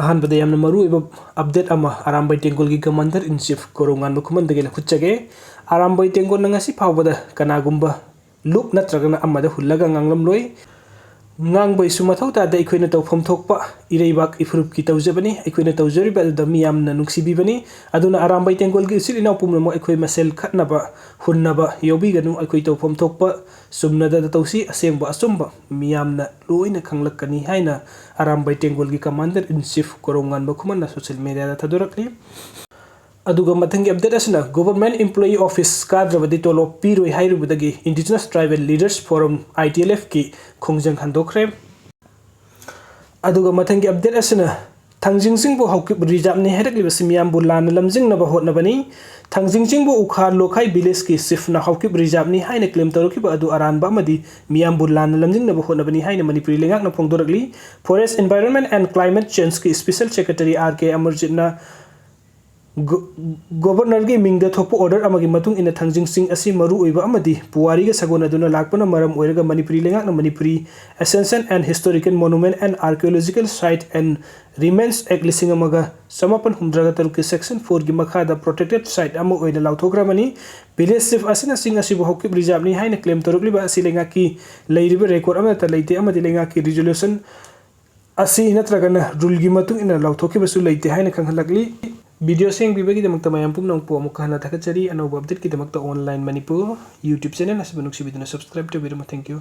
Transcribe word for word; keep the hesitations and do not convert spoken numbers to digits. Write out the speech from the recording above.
ꯑꯍꯥꯟꯕꯗ ꯌꯥꯝꯅ ꯃꯔꯨꯑꯣꯏꯕ update ꯑꯃ Arambai ꯇꯦꯡꯒꯣꯜꯒꯤ Commander in Chief ꯀꯣꯔꯧꯉꯥꯟꯕ ꯈꯨꯃꯟꯗꯒꯤ ꯂꯧꯈꯠꯆꯒꯦ꯫ Arambai ꯇꯦꯡꯒꯣꯜꯅ ꯉꯁꯤ ꯐꯥꯎꯕꯗ ꯀꯅꯥꯒꯨꯝꯕ ꯂꯨꯞ ꯅꯠꯇ꯭ꯔꯒꯅ ꯑꯃꯗ ꯍꯨꯜꯂꯒ ꯉꯥꯡꯂꯝꯂꯣꯏ꯫ ꯉꯥꯡꯕꯩꯁꯨ ꯃꯊꯧ ꯇꯥꯗꯦ, ꯑꯩꯈꯣꯏꯅ ꯇꯧꯐꯝ ꯊꯣꯛꯄ ꯏꯔꯩꯕꯥꯛ ꯏꯐꯨꯔꯨꯞꯀꯤ ꯇꯧꯖꯕꯅꯤ꯫ ꯑꯩꯈꯣꯏꯅ ꯇꯧꯖꯔꯤꯕ ꯑꯗꯨꯗ ꯃꯤꯌꯥꯝꯅ ꯅꯨꯡꯁꯤꯕꯤꯕꯅꯤ꯫ ꯑꯗꯨꯅ ꯑꯔꯥꯝꯕꯥꯏ ꯇꯦꯡꯒꯣꯜꯒꯤ ꯏꯆꯤꯜ ꯏꯅꯥꯎ ꯄꯨꯝꯅꯃꯛ ꯑꯩꯈꯣꯏ ꯃꯁꯦꯜ ꯈꯠꯅꯕ ꯍꯨꯟꯅꯕ ꯌꯥꯎꯕꯤꯒꯅꯨ꯫ ꯑꯩꯈꯣꯏ ꯇꯧꯐꯝ ꯊꯣꯛꯄ ꯆꯨꯝꯅꯗ ꯇꯧꯁꯤ꯫ ꯑꯁꯦꯡꯕ ꯑꯆꯨꯝꯕ ꯃꯤꯌꯥꯝꯅ ꯂꯣꯏꯅ ꯈꯪꯂꯛꯀꯅꯤ ꯍꯥꯏꯅ Arambai ꯇꯦꯡꯒꯣꯜꯒꯤ Commander in Chief ꯀꯣꯔꯧꯉꯥꯟꯕ ꯈꯨꯃꯟꯅ social mediaꯗ ꯊꯥꯗꯣꯔꯛꯂꯤ꯫ ꯑꯗꯨꯒ ꯃꯊꯪꯒꯤ update ꯑꯁꯤꯅ Government Employee Office ꯀꯥꯗ꯭ꯔꯕꯗꯤ ꯇꯣꯂꯣꯞ ꯄꯤꯔꯣꯏ ꯍꯥꯏꯔꯨꯕꯗꯒꯤ Indigenous Tribal Leaders Forum, ITLFꯀꯤ ꯈꯣꯡꯖꯪ ꯍꯟꯗꯣꯛꯈ꯭ꯔꯦ꯫ ꯑꯗꯨꯒ ꯃꯊꯪꯒꯤ update ꯑꯁꯤꯅ ꯊꯥꯡꯖꯤꯡ ꯆꯤꯡꯕꯨ ꯍꯥꯎꯀꯤꯞ reserveꯅꯤ ꯍꯥꯏꯔꯛꯂꯤꯕꯁꯤ ꯃꯤꯌꯥꯝꯕꯨ ꯂꯥꯟꯅ ꯂꯝꯖꯤꯡꯅꯕ ꯍꯣꯠꯅꯕꯅꯤ꯫ ꯊꯥꯡꯖꯤꯡ ꯆꯤꯡꯕꯨ ꯎꯈꯥ ꯂꯣꯈꯥꯏ villageꯀꯤ chiefꯅ ꯍꯥꯎꯀꯤꯞ reserveꯅꯤ ꯍꯥꯏꯅ claim ꯇꯧꯔꯛꯈꯤꯕ ꯑꯗꯨ ꯑꯔꯥꯟꯕ ꯑꯃꯗꯤ ꯃꯤꯌꯥꯝꯕꯨ ꯂꯥꯟꯅ ꯂꯝꯖꯤꯡꯅꯕ ꯍꯣꯠꯅꯕꯅꯤ ꯍꯥꯏꯅ ꯃꯅꯤꯄꯨꯔꯤ ꯂꯩꯉꯥꯛꯅ ꯐꯣꯡꯗꯣꯔꯛꯂꯤ꯫ Forest, Environment and Climate Changeꯀꯤ Special Secretary R K ꯑꯃꯔꯖꯤꯠꯅ ꯒꯣ-, Governorꯒꯤ ꯃꯤꯡꯗ ꯊꯣꯛꯄ order ꯑꯃꯒꯤ ꯃꯇꯨꯡ ꯏꯟꯅ ꯊꯥꯡꯖꯤꯡ ꯆꯤꯡ ꯑꯁꯤ ꯃꯔꯨ ꯑꯣꯏꯕ ꯑꯃꯗꯤ ꯄꯨꯋꯥꯔꯤꯒ ꯁꯥꯒꯣꯟꯅꯗꯨꯅ ꯂꯥꯛꯄꯅ ꯃꯔꯝ ꯑꯣꯏꯔꯒ ꯃꯅꯤꯄꯨꯔꯤ ꯂꯩꯉꯥꯛꯅ Manipuri Ancient and Historical Monument and Archaeological Site and Remains Act ꯂꯤꯁꯤꯡ ꯑꯃꯒ ꯆꯃꯥꯄꯟ ꯍꯨꯝꯗ꯭ꯔꯥꯒ ꯇꯔꯨꯛꯀꯤ section fourꯒꯤ ꯃꯈꯥꯗ protected site ꯑꯃ ꯑꯣꯏꯅ ꯂꯥꯎꯊꯣꯛꯈ꯭ꯔꯕꯅꯤ꯫ Village chief ꯑꯁꯤꯅ ꯆꯤꯡ ꯑꯁꯤꯕꯨ ꯍꯥꯎꯀꯤꯞ reserveꯅꯤ ꯍꯥꯏꯅ claim ꯇꯧꯔꯛꯂꯤꯕ ꯑꯁꯤ ꯂꯩꯉꯥꯛꯀꯤ ꯂꯩꯔꯤꯕ record ꯑꯃꯠꯇ ꯂꯩꯇꯦ ꯑꯃꯗꯤ ꯂꯩꯉꯥꯛꯀꯤ resolution ꯑꯁꯤ ꯅꯠꯇ꯭ꯔꯒꯅ ruleꯒꯤ ꯃꯇꯨꯡ ꯏꯟꯅ ꯂꯥꯎꯊꯣꯛꯈꯤꯕꯁꯨ ꯂꯩꯇꯦ ꯍꯥꯏꯅ ꯈꯪꯍꯜꯂꯛꯂꯤ꯫ Video ꯌꯦꯡꯕꯤꯕꯒꯤꯗꯃꯛꯇ ꯃꯌꯥꯝ ꯄꯨꯝꯅꯃꯛꯄꯨ ꯑꯃꯨꯛꯀ ꯍꯟꯅ ꯊꯥꯒꯠꯆꯔꯤ꯫ ꯑꯅꯧꯕ updateꯀꯤꯗꯃꯛꯇ Online Manipur YouTube channel ꯑꯁꯤꯕꯨ ꯅꯨꯡꯁꯤꯕꯤꯗꯨꯅ subscribe ꯇꯧꯕꯤꯔꯝꯃꯨ꯫ Thank you꯫